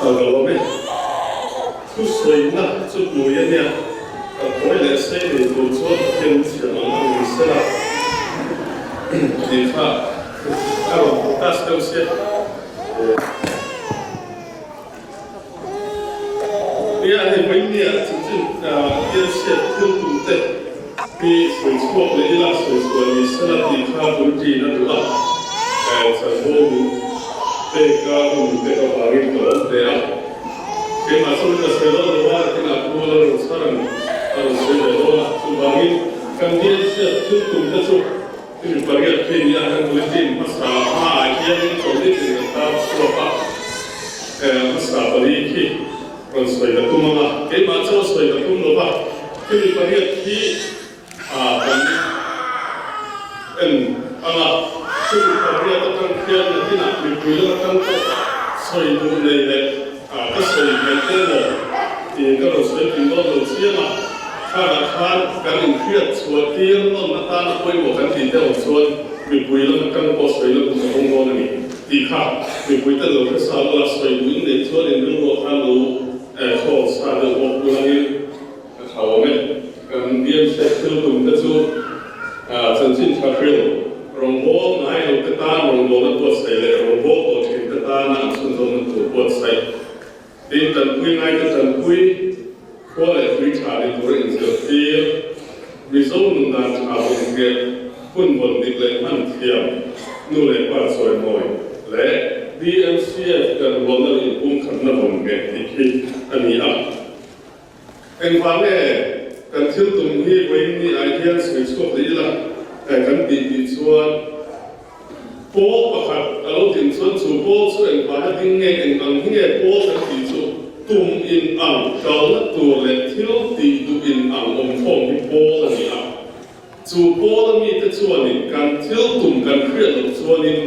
A lo awm e. Thusawina chu hmui a nia, ka buai leh sei nei tur chuan Pathian min siam ang ang ni sela tih kha a rawn focus deuh sia. Nia hei vawinia chanchin Pathian hriat thil tum te hi sawi chhuak leh ila sawi chhuah ni sela tih kha bulṭin a duh a, chanvo min pek a hun min pek avangin ka lawm hle a. Keimah chuan ka sawi dawn lo a, nakinah Pu Lalrochharan a rawn sawi ve dawn a, chuvangin kan bial hriat thil tum te chu Hemi pariat khi nia kan bulletin hmasa hmaah hianin chawlhni tin kan tar chhuak a, hmasa pali khi rawn sawi ka tum ang a, keimah chuan sawi ka tum lo va, hemi pariat khi kan en ang a, chumi pariat atang khian nakinah mipui lam atang pawh sawi duh nei leh ka sawi hmel te emaw tih ka rawn sawi pui dawn lo chiang a. Khanah khan kan inhriat chhuah tir nawn atana pawimawh kan tih te awm chuan mipui lam atang pawh sawi na hun a awm dawn a ni tih kha mipui ten lo hre sa ula, sawi duh in neih chuan in rilruah khan lo khawl sa deuh bawk ulangin a tha awm e. Kan biamhriat thil tum te chu chanchin tha hril rawngbâwl ngai lo te tan rawngbâwlna buatsaih leh rawngbâwl tawh thin te tana an chhunzawmna tur buatsaih. Tin, tanpui ngaite tanpui, khua leh tui tha ni tura inzirtir, Mizo nun dan tha vawng nghet, hun vawn dik leh hman thiam, nu leh pa chawimawi leh DMCF kan rualna leh inpumkhatna vawng nghet tih khi a ni a. Engvang nge kan thil tum hi vawiin ni ah hian sawi chhuak leh ila kan tih tih chuan pawl pakhat a lo din chuan chu pawl chu engvanga ding nge eng ang hi nge pawl kan tih chu tum in ang kalna tur leh thil tih duh in ang awm khawm hi pawl a ni a. Chu pawl a mite chuanin kan thil tum kan hriat loh chuanin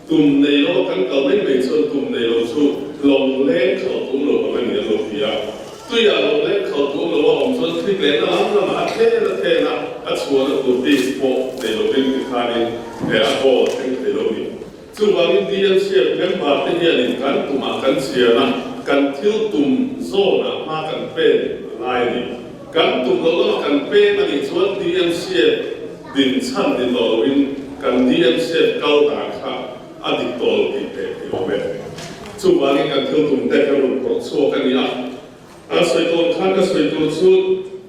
tum nei lo a kan kal mai mai chuan tum nei lo chu lawng leng khalh tum lo ang a ni an lo ti a. Tuiah lawng leng khalh tum lo a awm chuan thlik lehna lam lamah a thlen a thlen a, a chhuahna tur bik pawh nei lovin tikhanin he a goal a thleng thei lo ni. Chuvangin DMCF member te hianin kan tumah kan chian a, kan thil tum zawnah hma kan pen a ngai a ni. Kan tum loh lama kan peng a nih chuan DMCF din chhan ni tawh loin kan DMCF kal dan kha a dik tawh lo tih theih a awm e. Chuvangin kan thil tum te kan rawn phawrh chhuak a ni a. A sawi tawn khan ka sawi tur chu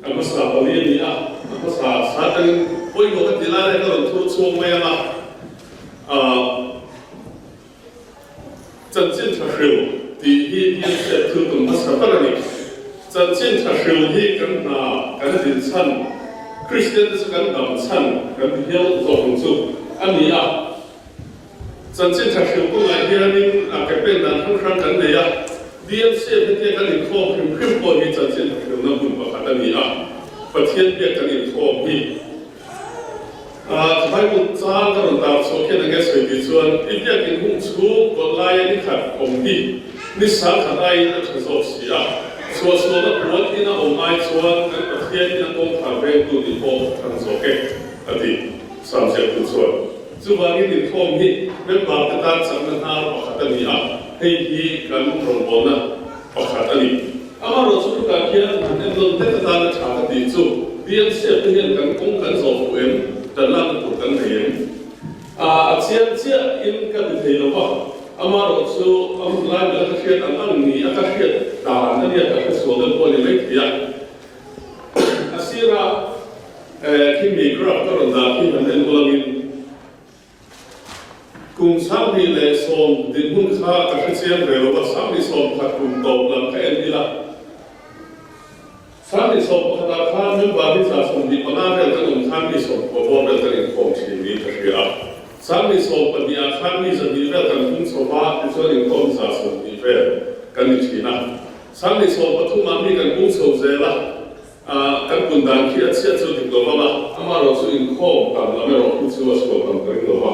a hmasa pali a ni a, a hmasa sa atangin pawimawh ka ti lai lai ka rawn thur chhuak mai ang a. Chanchin tha hril tih hi bialhriat thil tum hmasa ber a ni. Chanchin tha hril hi kan hna kan din chhan, Kristian te chu kan dam chhan kan ti hial zawk ang chu a ni a. Chanchin tha hril kawngah hianin a ke pen dan hrang hrang kan nei a, DMC hetia kan inkhawm hrim hrim pawh hi chanchin tha hrilna hmun pakhat a ni a, Pathian biak kan inkhawm hi. Bible chang ka rawn tar chhuah khian enge sawi tih chuan i biakin hung chhung kawt laia ni khat awm hi ni sang khat aiin a tha zawk si a, chhuahchhuahna puan ina awm ai chuan kan Pathian ina kawngkhar vengtu nih pawh a thang zawk e, a ti. Sam ziaktu chuan. Chuvangin inkhawm hi member te tan chakna hnar pakhat a ni a, hei hi kan rawngbawlna pakhat a ni. Amaherawhchu chutah khian han ennawn hlek atana tha ka tih chu DMCF te hian kan kawng kan zawh fuh em, kan lakna tur kan nei em? A chiang chiah in ka ti thei lo va, amaherawhchu a hun lai bela ka hriat ang ang ni a ka hriat dan a nia ka hre sual deuh pawh a ni mai thei a. A sira khi mi graph ka rawn dah khi han en ulangin, Kum 2010 dinhmun kha ka hre chiang ve lo a, 2011 kum tawp lam ka en ila. 2011 ah khan member hi 25 vel kan awm khan mi 10 bawr vel kan inkhawm thin niin ka hria a. 2020 ah khan mi 200 vel kan hung chho va, tichuan inkhawm 120 vel kan ni thin a. 2023 ah mi kan hung chho zel a. Kan kun dan khi a chhiat chu dik lo vang a, amaherawh chu inkhawm tam lam erawh khi chu a chhuah tam ka ring lo va.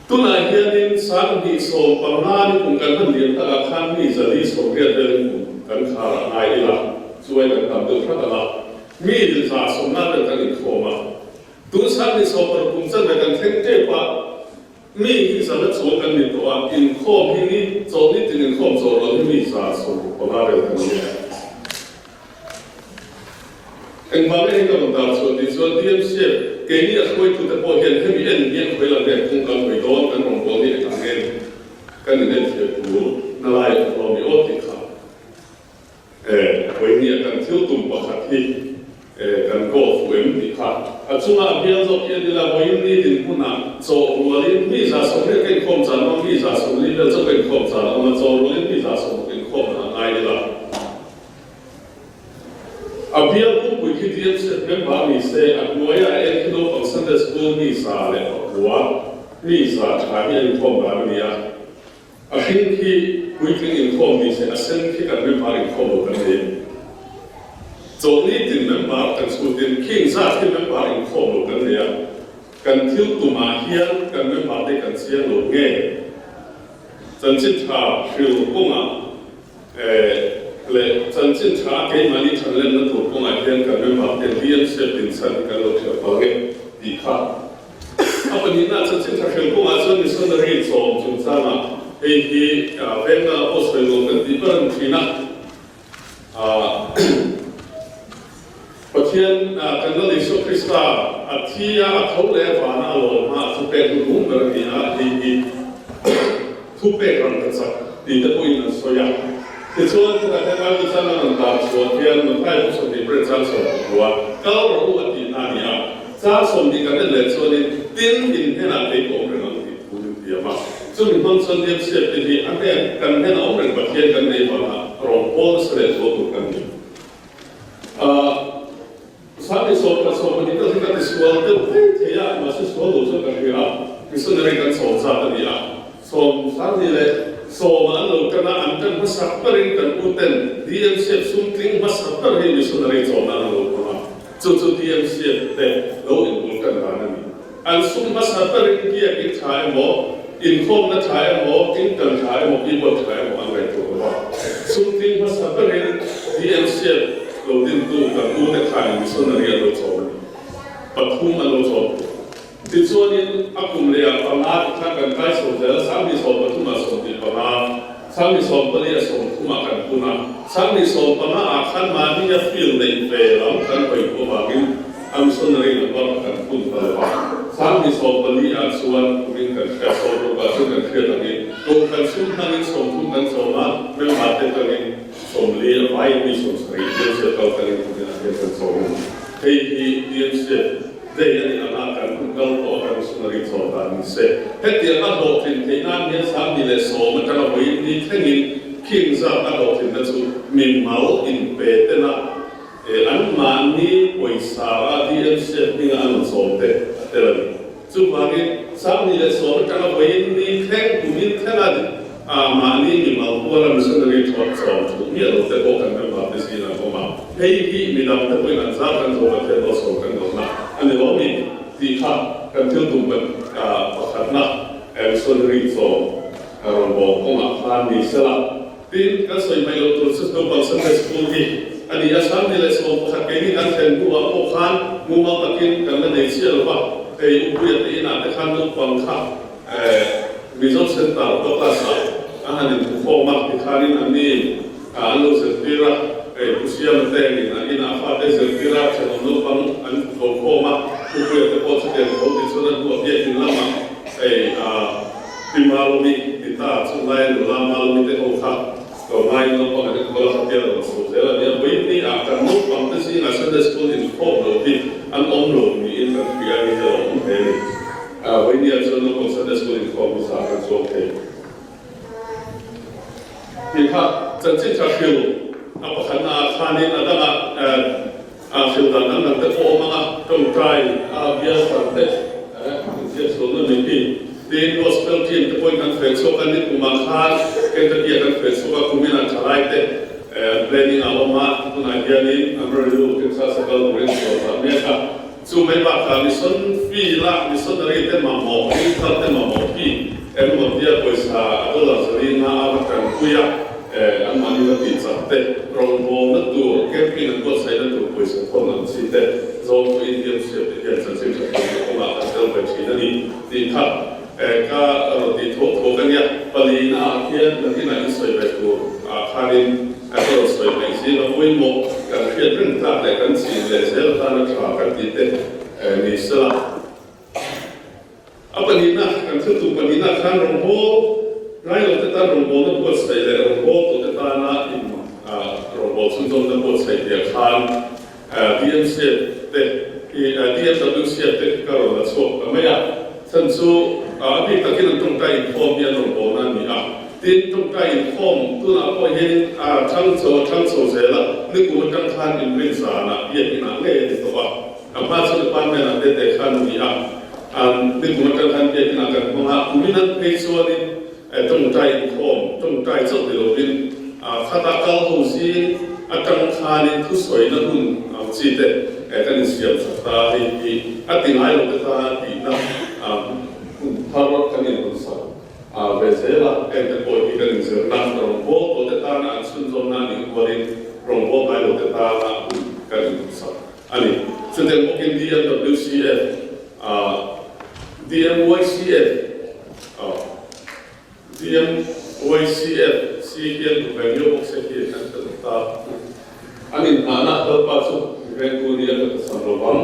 Tunah hianin 2015 ni kum kan hman liam takah khan mi 480 velin kum kan khar a ngai ila, chuai kan tam deuh hrat ang a, mi 140 vel kan inkhawm a. Tun 2016 kum chanve kan thleng tep a. Mi hi zan a chuang kan ni tawh a, inkhawm hi ni chawlh ni tin inkhawm chawlh lo hi mi 115 vel kan ni a. Engvang nge hei ka rawn tar chhuah tih chuan DMCF keini a hruaitute pawh hian hemi en hian khawi lam nge kawng kan hawi dawn kan rawn bawl hi engah nge kan inenfiah tur na lai a awm i aw tih kha E, vawinia kan thil tum pakhat hi e, kan goal fuh em tih kha a chunga a bial zawk hi a ni la, vawiin ni dinhmunah chaw rualin mi 120 ka inkhawm chan awm a, mi 140 vel chaw ka inkhawm chan awm a, chaw rualin mi 160 inkhawm a ngai ila. A bial pumpui khi DMCF member ni se, a hnuaia a en khi naupang Sunday School mi 109, mi 100 tha hi a inkhawm dan a ni a. A hring khi puitling inkhawm ni se, a sen khi kan member inkhawm lo kan nei. Chawlhni tin member kan chhutin khing zat khi member inkhawm lo kan nei a, kan thil tumah hian kan member te kan chiang lo nge? Chanchin tha hril kawngah leh chanchin tha keimahni thanlenna tur kawngah hian kan member te DMCF dinchhan hi kan lo thiam phal nge tih kha A pahnihna chanchin tha hrel kawngah chuan missionary chawm chungchangah hei hi vengna pawh sawi nuam kan tih ber a ni thin a. Pathian kan Lal Isua Krista a thi a, a tho leh a vana a lawm hma a thupek hnu hmung ber a ni a, hei hi thupek rangkachak tih te pawhin an sawi a. Tichuan, chutah hian Bible chang an rawn tar chhuah hian Matthai bu 20 pariat chang 19 kal rawh u a tihna a ni a. Chang 20 kan en leh chuanin tin in hnenah kei ka awm reng ang tih thu min tiam a. Chumi hmang chuan Diamsiak te hi a hnen kan hnena awm reng Pathian kan nei vangah rawng pawl nasa leh zual tur kan ni. Sani 11 20 tal hi ka tisual deuh thei thei a, mahse sual lo chuan ka hria a, missionary kan sawm zat a ni a. Sawm sani leh sawma an lo tan a, an tan hmasak berin kan u ten DMCF sum tling hmasa ber hi missionary chawm nan an lo hmang a, chu chu DMCF te lo inbul tan dan a ni. An sum hmasa berin biakin tha emaw, inkhawmna tha emaw, intan tha emaw, keyboard tha emaw an ngaihtuah lo va. Sum tling hmasa berin DMCF lo dintu kan u te khanin missionary an lo chawm a ni. Pathum an lo chawm. Tichuanin a kum leh ah panga ti khan kan kai chho zel a, 2013 ah 25, 24 ah 30 ah kan pun a, 25 ah khan mahni a field neih ve lam kan hawi pawh avangin a missionary number kha kan pun ta lo va, 24 ah chuan kumin kan hriat 60 ah chuan kan hriat angin Kohhran sum hmangin 30 kan chawm a, member te tangin 40 a vaiin mi 70 DMCF kal tangin kumin ah hian kan chawm a ni. Hei hi DMCF Day a nih anga kan hun kal tawh a kan missionary chawm dan ni se. Hetiang a hlawhtlin theih nan hian 2010 atanga vawiin ni thlengin khing zat a hlawhtlinna chu mimal inpe tena anmahni pawisa a DMCF hminga an rawn chawm te a tel a ni. Chuvangin 2010 atanga vawiin ni thleng kumin thlenga mahni mimal kuala missionary thawh chawm thuh miah lo te pawh kan member te zingah an awm a. Hei hi midang te pawhin an zar kan zawh Pathian malsawm kan dawhna a ni lo mi tih kha kan thil tum pakhatna missionary chawm rawn bawm kawngah khan ni sela. Tin, kan sawi hmaih loh tur chu naupang Sunday School hi a ni a, 2011 keini kan thlen hnuah pawh khan mumal takin kan la nei chiah lo va, hei Upuia te inah te khan naupang kha Mizo Centre Quarters ah an han inthukhawm a, tikhanin anni an lo zirtir a, hei Pu Siama te in an inah fate zirtir a, thenawm naupang an tho khawm a, Upuia te pawh chutiang tho tichuan a hnuah biakin lamah hei Pi Malawmi ti ta chu lai nula Malawmi te ho kha lo ngaiin naupang an enkawl a, khatia rawn chho zel a nia. Vawiin ah kan naupang te zingah Sunday School inkhawm lo hi an awm lo niin kan hria a ni hi a lo awm hle a ni. Vawiin ah chuan naupang Sunday School inkhawm hi zah kan chuang thei. Tih kha chanchin tha hril a pakhatna ah khanin a dangah hril dan dang dang te pawh awm ang a, tawngtai a bial hran te inziak chhuahna mai hi. Tin, Gospel team te pawhin kan hruai chhuak a, nikumah khan Kentucky ah kan hruai chhuak a, kumin ah thalai te an planning a awm a, tunah hianin Amarillo, Texas a kal turin chhuah zah mek a. Chu mai bakah mission fee lak missionary te mamawh, ringthar te mamawh hi engemaw tia pawisa a dollar zali nga a va tanpui a, anmahni va tih chak te, rawngbawlna tur, camping an buatsaihna tur pawisa thawn ang chi te zawng pawhin DMCF te hian chanchin tha thei leh kawngah kan tel ve thin a ni tih kha. Ka rawn tih thuak thuak a nia. Palina ah khian nakinah in sawi ve tur ah khanin ka rawn sawi hmaih zing a, pawimawh kan hriat reng tlak leh kan chin leh zel atana tha kan tih te ni sela. A pahnihna, kan thil tum pahnihna khan rawngbâwl ngai lo te tan rawngbâwlna buatsaih leh rawngbâwl tawh te tana in rawngbâwl chhunzawmna buatsaih piah khan DMCF te hi DMWCF te ka rawn la chhuak ta mai a. Chhan chu a bik takin an tawngtai inkhawm hi an rawngbâwlna a ni a. Tin, tawngtai inkhawm tunah pawh hianin a thang chho a thang chho zel a, nikum atang khan inrin zanah biakinah ngei a ni tawh a. A hma chu department ah te te khan a ni a, an nikum atang khan biakin ah kan hmang a, kumin an phei chuanin tawngtai inkhawm, tawngtai chauh ni lovin khata kal ho zing atang khanin thusawina hun ang chi te kan insiam sak ta a, hei hi a ti ngai lo te tana tihna hun thar kan inhawn sak ve zel a, heng te pawh hi kan inzirna rawngbâwl tawh te tana an chhunzawmna a nih rualin rawngbâwl ngai lo te tana hun kan inhawn sak. A ni. Chutiang bawkin DMWCF, DMYCF, DMYCF si hian duh ve miau bawk se hi kan hre duh ta. An inhnahna Lalpa chu vengtu nia ka ta sam lo vang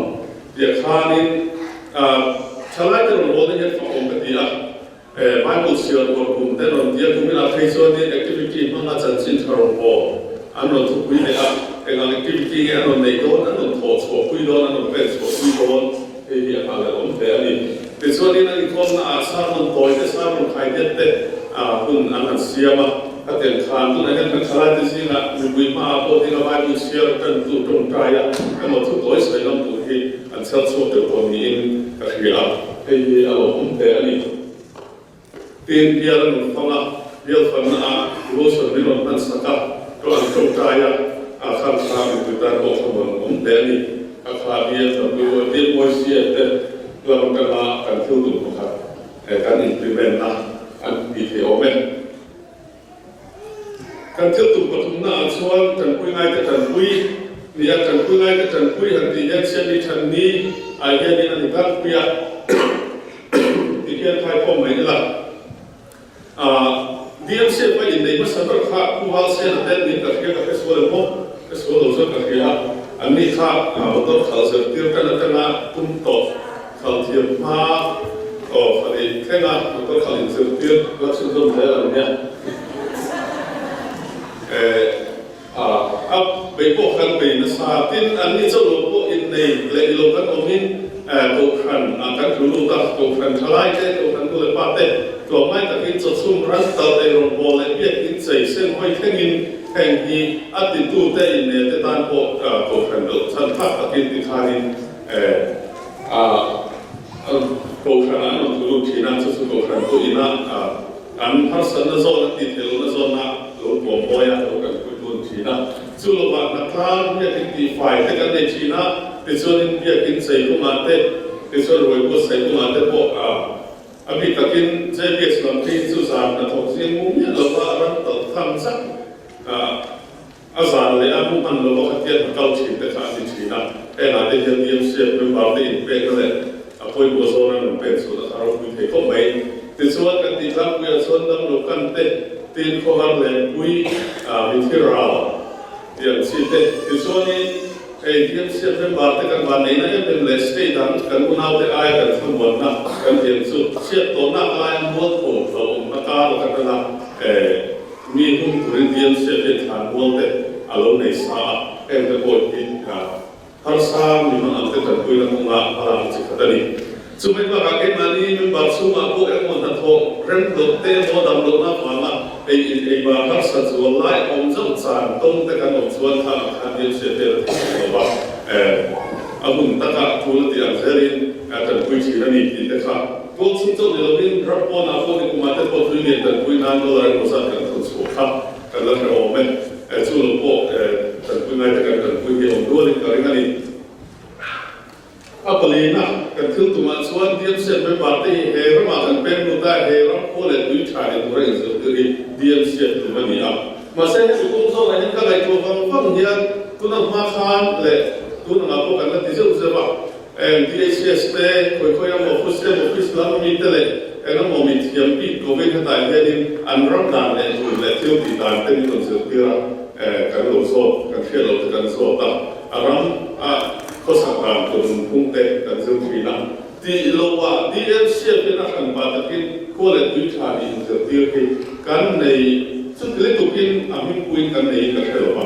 tih khanin thalaite rawn bawlna hian fak awm ka ti a. Bible chhiar uar kum te rawn tia kumin ah phei chuanin activity hmanga chanchin tha rawn haw an rawn thupui leh a, eng ang activity nge an rawn neih dawn, an rawn thawh chhuah pui dawn, an rawn pen chhuah pui dawn hei hi a nghah leh awm hle a ni. Tichuanin an inkhawmna ah sermon tawi te, sermon khai det te hun an han siam a, khatiang khan tunah hian kan thalaite zingah mipui hmaah pawh dinga Bible chhiar tantu tawngtai a emaw thu tawi sawi lam tur hi an chhar chhuak deuh tawh niin ka hria a, hei hi a lawmawm hle a ni. Tin, bial a nun fang a, bial fanna ah devotion min rawn hman sak a, to an tawngtai a, a khan kha mipui tan pawh kha rawn awm hle a ni. A kha BMW a tin YCF te lam atanga kan thil tum pakhat kan implement na an ti thei awm e. Kan thil tum pathumna ah chuan tanpui ngaite tanpui ni a, tanpui ngaite tanpui han tih hian siami than ni ah hianin a ni tlangpui a ti hian khai khawm mai ila. Aah DMCF a inneih hmasa ber kha Pu Valsena ten min ka hria ka hre sual em aw, hre sual lo chuan ka hria a, an ni kha motor khalh zirtir tan atanga tum tawh khalh thiam hma aw fani thlenga motor khalh inzirtir la chhunzawm zel an nia. A bei pawh kan bei nasa tin an ni chauh lo pawh innei leh ilo kan awmin kohhran ah kan tlu lut a, kohhran thalai te, kohhran nu leh pa te tlawmngai takin chawchhum ran tal eirawng bawl leh biak in chei sen hawi thlengin heng hi a titu te innei te tan pawh kohhran loh chhan thlak takin tikhanin a kohhran ah an rawn tlu lut thin a, chu chu kohhran pawh ina An harsatna zawn a tih theih lohna zawnah lo tuam mawi a, lo kan pui dun thin a. Chu lovah hnatlang biakin tihfai te kan nei thin a, tichuanin biakin chei kawngah te, tichuan ruai buatsaih kawngah te pawh a bik takin JBS lam phei hi chu zan hnathawk zing mu miah lova ram talh tham zak A zan leh a mu hman lo a khatiang a kal thin te kha a ni thin a, hengah te hian DMCF member te inpekna leh a pawimawh zawn an rawn pek chhuah a kha ropui thei khawp mai. Tichuan kan tih tlangpuiah chuan damlo kan te, tin khawhar lenpui, mithi ral tih ang chi te. Tichuanin hei DMCF member te kan vanneihna em em leh state dang kan unaute aia kan thlamuanna kan thiam chu chhiat tawhnak laia mualpho hlauhawmna kar laka tanga Mi hung turin DMCF hian thlan mual te a lo nei sa a, heng te pawh hi harsa mi hmang ang te tanpuina kawnga hmalakna chi khat a ni. Chumai bakah keimahni member chhungah pawh engmaw hnathawh rem loh te emaw dam lohna avanga ei in ei bar harsa zual lai awm zauh chan tawng te kan awm chuan kha ang khan DMCF hian a thei thei lo va, a hun takah tul a tih ang zelin tanpui thin a ni tih te kha Kawl chhung chauh ni lovin ram pawnah pawh ni kumah te pawh tui lian tanpui nan dollar emaw zat kan thawn chhuah kha kan la hre awm e. Chu lo pawh tanpui ngai te kan tanpui hi awm rualin ka ring a ni. A palina kan thil tumah chuan DMCF member te hi he ramah kan peng lut a, he ram khua leh tui tha ni tura inzirtir hi DMCF tum a ni a. Mahse hemi kawng zawngah hian ka ngaihtuah vang vang hian tuna hma khan leh tun angah pawh kan la ti zeuh zeuh a. Eng DHS te, khawi khawi emaw office emaw office lam ami te leh Engemaw mi thiam bik kovin hetah hianin an ram dan leh dun leh thil tih dan te min rawn zirtir a, kan lo zawt, kan hriat loh te kan zawt a, a ram a khawsak dan tur nunphung te kan zir thin a. Tih loah DMCF in a hran pah takin khua leh tui tha nih inzirtir hi kan nei chuti lutukin a hmingpuiin kan neiin ka hre lo va.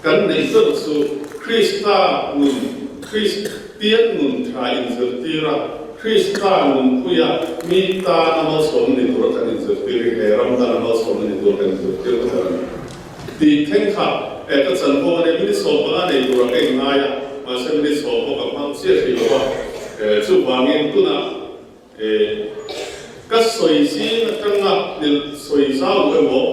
Kan neih ber chu Krista nun, Kristian nun tha inzirtir a, Krista nunpuia mi tana malsawmna ni tura kan inzirtir hi he ram tana malsawmna ni tura kan inzirtir ber a ni. Tih thenkhat eh ka chanvo a nia, minute 15 nei tura ka inngai a, mahse minute sawm pawh ka hmang chiah hrih lo va, chuvangin tunah eh ka sawi zing atanga nil sawi zau emaw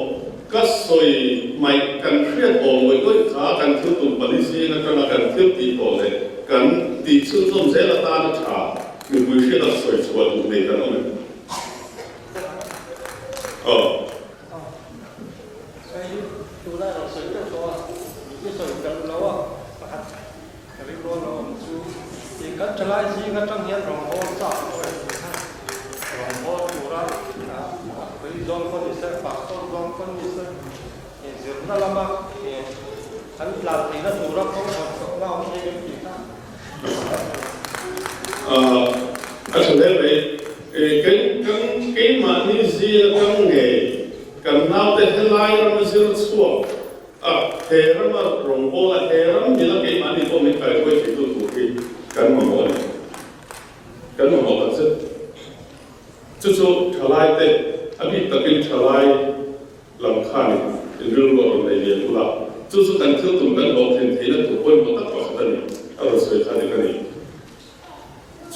ka sawi hmaih kan hriat awm ngawih ngawih kha kan thil tum pali zing atanga kan thil tih tawh leh kan tih chhunzawm zel atana tha mipui hriat a sawi chhuah duh nei kan awm em? Aw. Hei tunah erawh sawi deuh tawh a, i sawi belh lo a, pakhat ka ring rual lo awm chu i kan thalai zing atang hian rawngbâwl chak pawh a ni kha, rawngbâwl tura a pui zawng pawh ni se, pastor zawng pawh ni se, zirna lama an tlan theihna tura kawng hawn chawpna awm thei em tih kha. A tha hle mai. Kan keimahni zing atang ngei kan naute helai rama zir chhuak a, he rama rawngbâwl a, he ram mila keimahni pawh min kaihruai theitu tur hi kan mamawh a ni. Kan mamawh tak zet. Chu chu thalaite, a bik takin thalai lam khanin in rilru a rawn nei lian ula, chu chu kan thil tum kan hlawhtlin theihna tur pawimawh tak pakhat a ni, a rawn sawi kha dik a ni.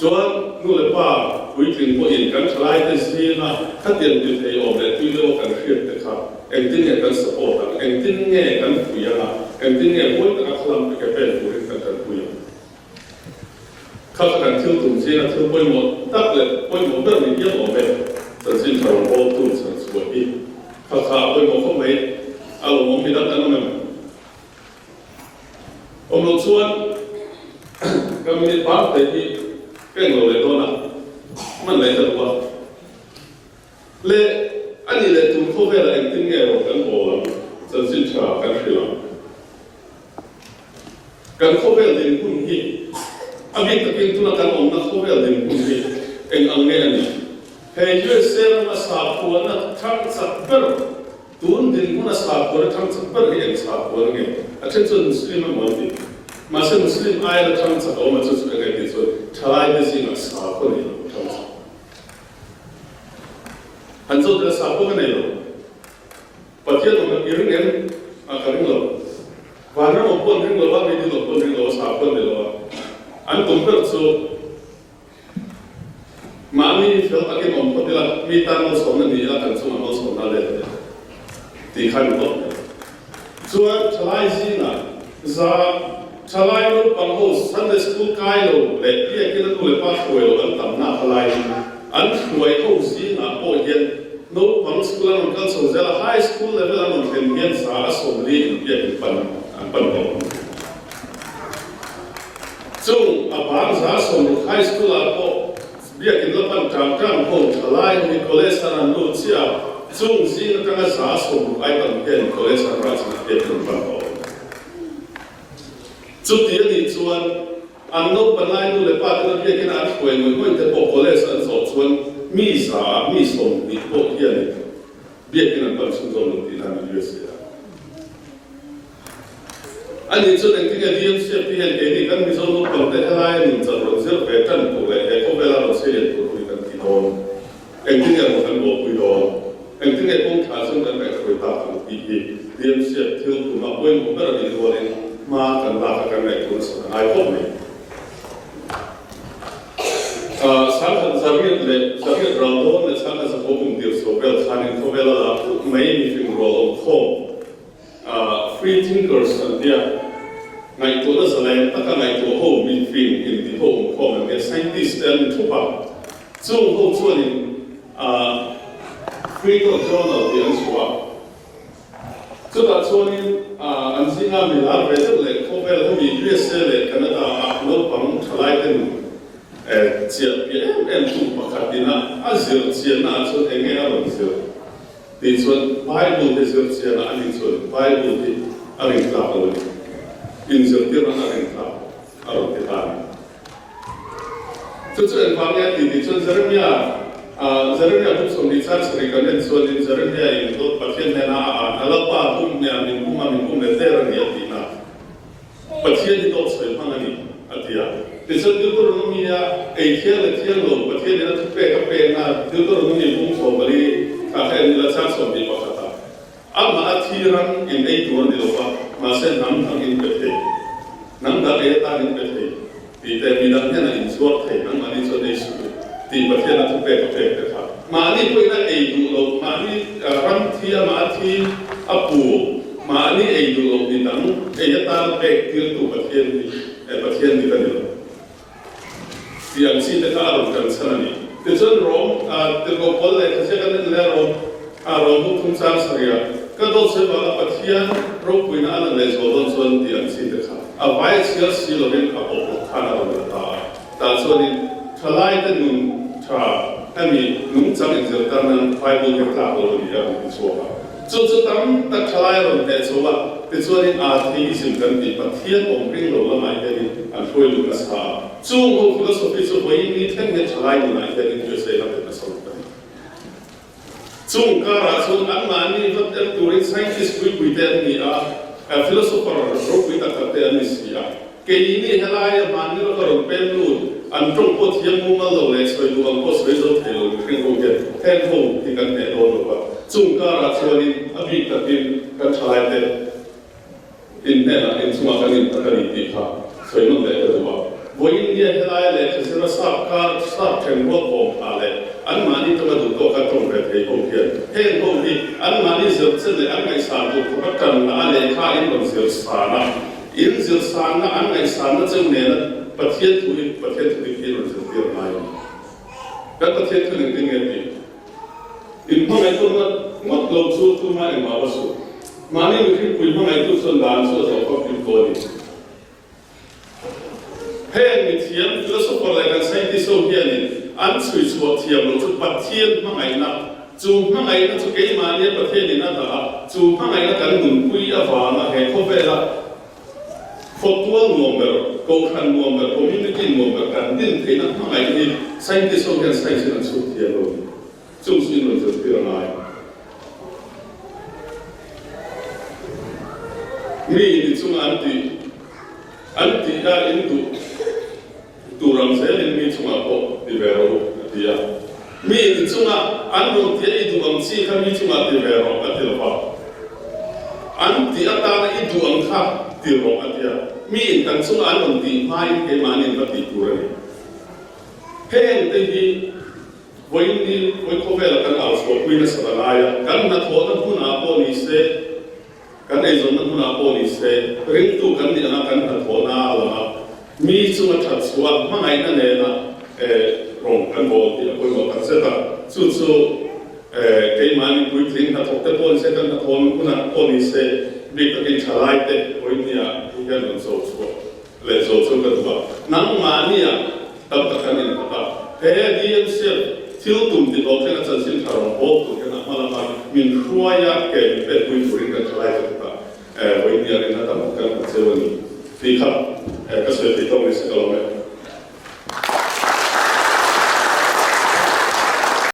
Chuan nu leh pa puitling pawhin kan thalaite zinga khatiang ti thei awm leh tui deuha kan hriat te kha engtin nge kan support ang, engtin nge kan pui ang a, engtin nge mawi taka khalam te ke pen turin kan tanpui ang. Kha kha kan thil tum zinga thil pawimawh tak leh pawimawh ber ni hial awm e, chanchin tha rawn bawltu chhan chhuah hi kha kha a pawimawh khawp mai, a lawmawm mi dang kan awm em? Awm loh chuan ka minute bang te hi ka englo leh dawn a, hman leh ka duh a. Le a nih leh tun khawvelah engtin nge rawn kan bawl ang, chanchin tha kan hrilh ang. Kan khawvel dinhmun hi a bik takin tuna kan awmna khawvel dinhmun hi eng ang nge a nih? He USA rama sakhuana thang chak ber Tun dinhmun a sakhuan a thang chak ber hi eng sakhuan nge? A then chuan Muslim emaw an ti. Mahse Muslim aia la thang chak a awm a chu chu eng nge tih chuan thalaite zingah sakhua nei lo a thang chak. Han zawt ila sakhua ka nei lo. Pathian awm i ring em? A ka ring lo. Vanram awm pawh an ring lo a, Middle awm pawh an ring lo a, sakhua an nei lo a. An tum ber chu. Mahni fel takin awm phawt ila, mi tan malsawmna ni ila kan chungah malsawmna a let leh tih kha ni tawp mai. Chuan thalai zingah za thalai naupang ho Sunday School kai lo leh biakin a nu leh pa hruai lo an tam nak a laiin an hruai ho zingah pawh hian naupang school an rawn kal chho zel a, high school level an rawn thlen hian za a 40 in biakin pan an pan tawh. Chung a bang 60 High School ah pawh biakin la pan tang tang ho thalai hi college an an lut chiah a, chung zing atanga 60 ai tam hian college an rah chinah biakin an pan tawh. Chuti a nih chuan an naupan lai nu leh pa tena biakin an hruai ngawih ngawih te pawh college an zawh chuan mi za ah mi 20 pawh hian biakin an pan chhunzawm lo tihna a ni USA ah. Ani chuan engtin nge DMCF te hian keini kan Mizo naupang te helaia nunchal rawn zir ve tan tur leh he khawvela rawn seilian tur hi kan ti dawn? Engtin nge rawn kan buaipui dawn? Engtin nge kawng tha chuan kan ngaihhruai tak ang tih hi DMCF thil tuma pawimawh ber a nih rualin hma kan lak a kan ngaihtuah nasa ta ngai khawp mai. 1800 leh 800 ral dawn leh 1900 kum tir chho vel khanin khawvela la put mai mifing rual awm khawm Free thinkers an tia, ngaihtuahna zalen taka ngaihtuah ho, mifing inti ho awmkhawm an tia, scientist te an ni thup a. Chung ho chuanin Free Thought Journal tih an chhuah a. Chutah chuanin an zinga mi lar ve deuh leh khawvel hemi USA leh Canada ah naupang thalai te nun. Chiah piah em em tu pakhat ina a zir chianna ah chuan eng nge a rawn zir tih chuan Bible hi zir chianna a nih chuan Bible hi a rin tlak lo a ni. Inzirtir nan a rin tlak a rawn ti ta a ni. Chu chu engvang nge a ti tih chuan Jeremia Jeremia buk 20 chang sarih kan en chuanin Jeremia in dawt Pathian hnena a an a Lalpa bum nia min bum a min bum leh der a ni a tihna. Pathian hi dawt sawi hmang a ni, a ti a. Tichuan Deuteronomy-a ei thiang leh thiang lo Pathianin a thupek a pekna Deuteronomy bung 14 thla kha en ila chang 21 ah amah a thi ram in ei tur a ni lo va, mahse hnam dang in pe thei, hnam dang ei atan in pe thei tih te, mi dang hian a inzuar thei, nangmahni chuan ei suh u tih Pathian a thupek a pek te kha. Mahni pawhin a ei duh loh, mahni ram thi amah a thi a pu, mahni ei duh loh mi dang ei atana pek tirtu Pathian hi Pathian dik a ni lo tih ang chi te kha a rawn kan chhan a ni. Tichuan Rom tirhkoh pawl lehkha ziak an en leh a Rom Rom buk thum chang sarih ka dawt sawi vanga Pathian ropuina a lan leh zual dawn chuan tih ang chi te kha a vai a chhiar si lovin a pawh bawk khan a rawn la ta a. Tah chuanin thalaite nun tha hemi nungchang inzirtar nan Bible hi tlak lo a ni a rawn ti chhuak a. Chu chu tam tak thalai a rawn hneh chho a, tichuanin atheism kan tih Pathian awm ring lo lamah hianin an hruai lut nasa a. Chung ho philosophy chu vawiin ni thleng hian thalai nunah hianin USA lam leh nasa lut a ni. Chung karah chuan anmahni vat en turin scientist puipui te an ni a, philosopher ropui tak tak te an ni si a. Keini helaia hmanni lawka rawn pem lut, an tawng pawh thiam mumal lo leh sawi duh ang pawh sawi zo thei lo mihring ho hian heng ho hi kan hneh dawn lo va. Chung karah chuanin a bik takin kan thalai te In hnenah inchungah kan intak a ni tih kha sawi nawn leh ka duh a. Vawiin nia helai lehkha zira sap kar, sap then rual awm phah leh anmahni tanga duh tawka tawng ve thei ho hian heng ho hi anmahni zir chen leh an ngaihsan duh khawp a tanna a lehkha in rawn zir san a, in zir sanna an ngaihsanna cheu nena Pathian thu hi Pathian thu dik hi in rawn zirtir ngai a ni. Kan Pathian thu engtin nge tih? In hmangaihtawnna ngawt lo chu tumah engmah va suh. Mahni mihring pui hmangaihtu chuan dan chu a zawh fak bik dawn a ni. Heng mithiam, philosopher leh kan scientist ho hianin an chhui chhuah thiam loh chu Pathian hmangaihna, chu hmangaihna chu keimahnia Pathianin a dah a, chu hmangaihna kan nunpui avanga he khawvela khawtual nuam ber, kohhran nuam ber, community nuam ber kan din theihna hmangaihna hi scientist ho hian science in an chhut thiam lo a ni. Chung chu in rawn zirtir a ngai. Mi in chunga an tih an tih a in duh tur ang zelin mi chungah pawh ti ve rawh u a ti a. Mi in chunga an rawn tih a i duh ang chi kha mi chungah ti ve rawh a ti lo va. An tih atana i duh ang kha ti rawh a ti a. Mi in kan chunga an rawn tih hmain keimahni in va tih tur a ni. Heng te hi Vawiin ni vawi khawvela kan au chhuahpui nasa ta lai a, kan hnathawhna hmunah pawh ni se, kan eizawnna hmunah pawh ni se, ringtu kan nih anga kan hnathawhna a lang a, mi chunga that chhuah hmangaihna nena rawng kan bawl tih a pawimawh tak zet a. Chu chu keimahni puitling hnathawk te pawh ni se, kan hnathawhna hmunah pawh ni se, bik takin thalaite vawiin niah hi hian rawn cho chhuah leh zo chu ka duh a, nangmahnia tam tak kan innghat a, he DMCF thil tum ti tawh hian a chanchin tha rawn bawk tur hian a hma lama min hruai a, ke min pek pui turin kan thalai ta tak a, vawinia rinna tam tak kan nghat cheu a ni tih kha ka sawi theih.